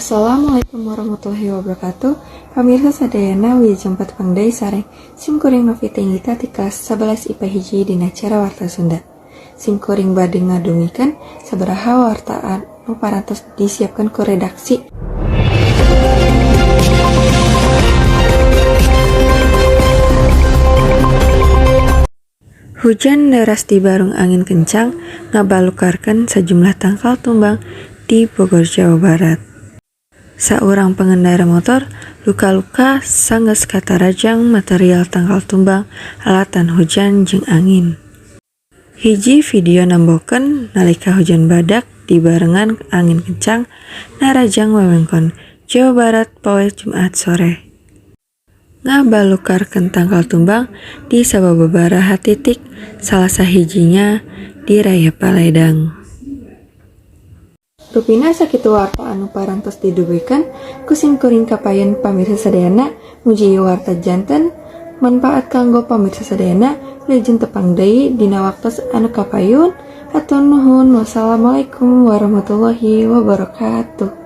Assalamualaikum warahmatullahi wabarakatuh. Pamirsa sadayana, wilujeng patepang deui sareng sim kuring, Novita Inggita, ti kelas 11 IPA 1 dina acara Warta Sunda. Sim kuring bade ngadugikeun sabaraha warta anu parantos disiapkeun ku redaksi. Hujan deras dibareng angin kencang ngabalukarkeun sajumlah tangkal tumbang di Bogor, Jawa Barat. Saurang pengendara motor luka-luka sanggeus katarajang material tangkal tumbang alatan hujan jeung angin. Hiji video nembokeun nalika hujan badak dibarengan angin kencang narajang wewengkon Jawa Barat poe Jumaah sore. Ngabalukarkeun tangkal tumbang di sababaraha titik, salah sahijina di Raya Paledang. Rupina sakitu warta anu parantos didugikeun ku sim kuring ka payun pamirsa sadayana. Mugi ieu warta janten manfaat kanggo pamirsa sadayana. Wilujeng tepang deui dina waktos anu kapayun. Hatur nuhun, wassalamualaikum warahmatullahi wabarakatuh.